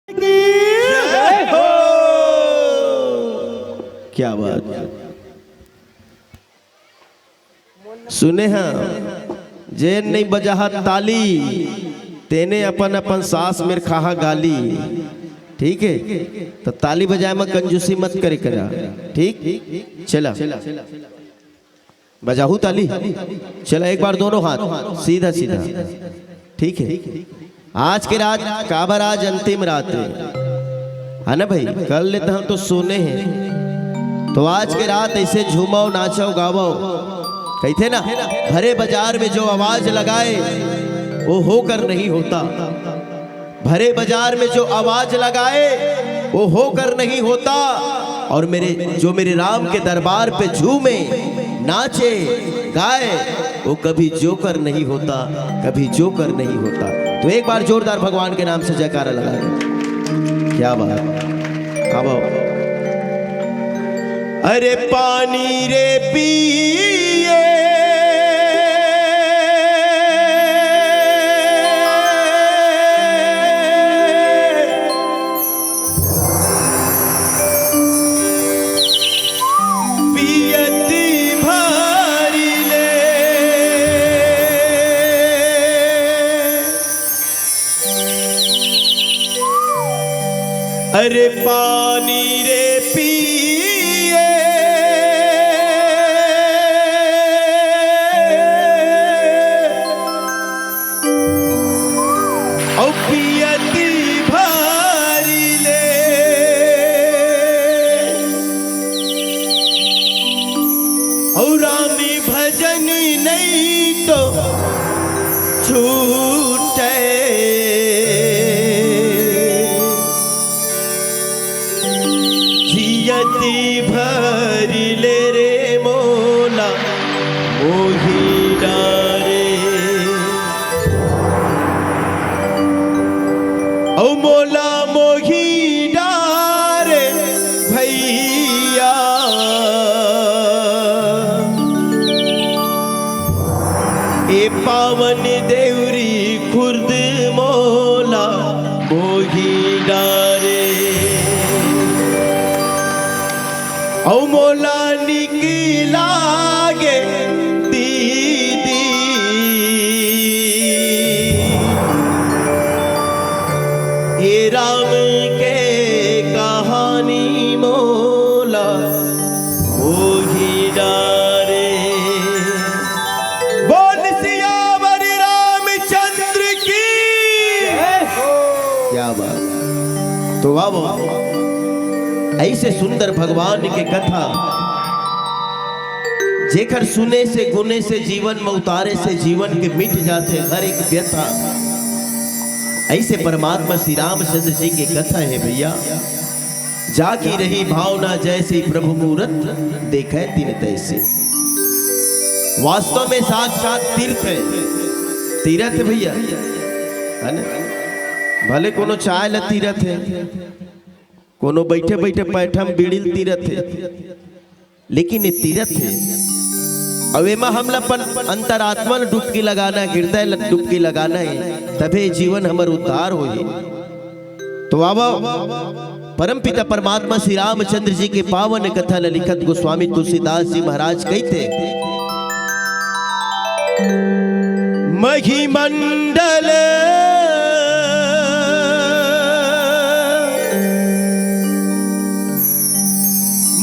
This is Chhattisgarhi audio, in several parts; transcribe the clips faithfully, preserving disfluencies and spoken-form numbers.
की जय हो। क्या बात। सुने हा, जेन नइ बजाहा ताली, तेने अपन अपन सास मेर खाहा गाली। ठीक हे, त ताली बजाए म कंजूसी मत करे करा। ठीक, चला। बजाहू ताली। चला, एक बार दोनों हाथ सीधा सीधा। ठीक हे, आज के रात काबर, आज अंतिम रात हे, है ना भाई? कल ले त हम तो सुने हे, तो आज के रात ऐसे झूमव, नाचव, गावव। कहिथे ना, भरे बाजार में जो आवाज लगाए, वो होकर नहीं होता। भरे बाजार में जो आवाज लगाए, वो होकर नहीं होता। और मेरे, जो मेरे राम के दरबार पे झूमे, नाचे, गाए, वो कभी जोकर नहीं होता, कभी जोकर नहीं होता। तो एक बार जोरदार भगवान के नाम से जयकारा लगा दो। क्या बात। अब आओ। अरे पानी रे पिए, पियत भारी ले। अरे पानी रे पिए, औ पियत भारी ले। औ रामी भजन नहीं तो छूटे। जियती भरी ले रे मोला मोही डारे। औ मोला मोही डारे भैया। ए पावन देवरी खुर्द मोला मोही डारे। औ मोला निक लागे दीदी, ये राम के कहानी मोला मोही डारे। बोल सियावर रामचंद्र की। क्या बात। तो वाह, वाह, ऐसे सुंदर भगवान के कथा, जेकर सुने से, गुने से, जीवन में उतारे से जीवन के मिट जाथे हर एक व्यथा। ऐसे परमात्मा श्री रामचंद्र जी के कथा हे भैया। जाकी रही भावना जैसी प्रभु मूरत, देखे तिन तैसी। वास्तव में साक्षात तीर्थ हे, तीरथ हे भैया, है ना? भले कोनो चाय ला तीरथ हे, कोनो बैठे बैठे पैठा म बीड़ी ल तीरथ हे, लेकिन ये तीरथ हे। अउ एमा हमला अपन अंतरात्मा ल डुबकी लगाना हे, हृदय ल डुबकी लगाना हे, तभे जीवन हमर उद्धार होही। तो आवा, परमपिता परमात्मा श्री रामचंद्र जी के पावन कथा ल लिखत गोस्वामी तुलसीदास जी महाराज कहिथे, महीमंडल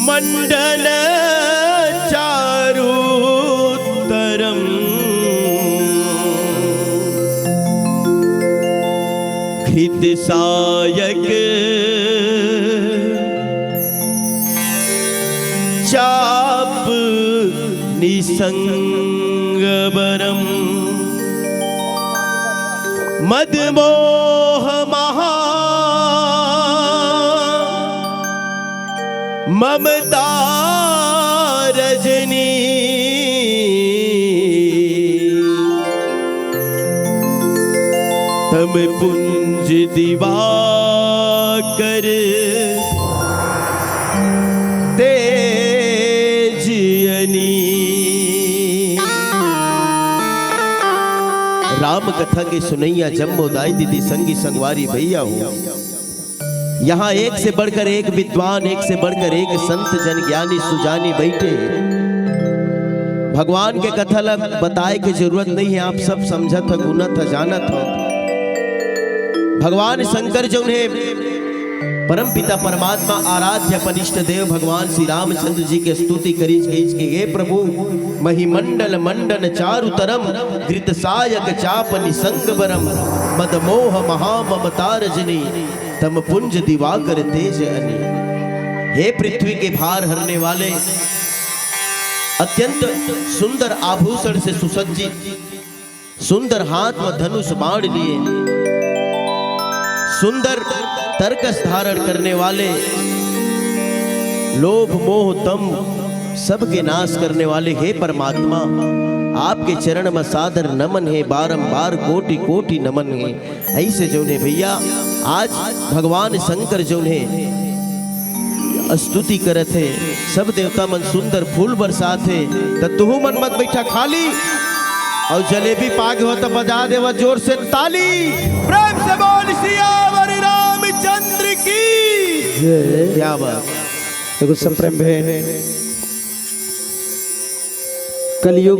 मंडन चारु तरम। घृत सायक चाप निसंग बरम। मद मोह महा ममता रजनी। तम पुंज दिवाकर तेज अनी। राम कथा के सुनैया जम्मो दाई दीदी संगी संगवारी भैया हो। यहाँ एक से बढ़कर एक विद्वान, एक से बढ़कर एक संत जन, ज्ञानी सुजानी बैठे हे। भगवान के कथा ला बताए के जरूरत नहीं है, आप सब समझत हो, गुनत हो, जानत हो। भगवान शंकर जौन हे, परम पिता परमात्मा, आराध्य अपन इष्ट देव भगवान श्री रामचंद्र जी के स्तुति करिस, कहिस के, "हे प्रभु, मही मंडल मंडन चारु तरम, घृत सायक चाप निसंग बरम, मद मोह महाममता रजनी, तम पुंज दिवाकर तेज अनी।" हे पृथ्वी के भार हरने वाले, अत्यंत सुंदर आभूषण से सुसज्जित, सुंदर हाथ में धनुष बाण लिए, सुंदर तरकस धारण करने वाले, लोभ मोह तम सबके नाश करने वाले, हे परमात्मा, आपके चरण में सादर नमन हे, बारंबार कोटि कोटि नमन हे। ऐसे जौन हे भैया, आज भगवान शंकर जौन हे स्तुति करत हे, सब देवता मन सुंदर फूल बरसात हे, त तुहू मन मत बैठा खाली। अउ जलेबी पागे हो त बजा देवा जोर से ताली। प्रेम से बोल सियावर रामचंद्र की। जय। क्या बात। एगो संप्रेम भेंट। कलयुग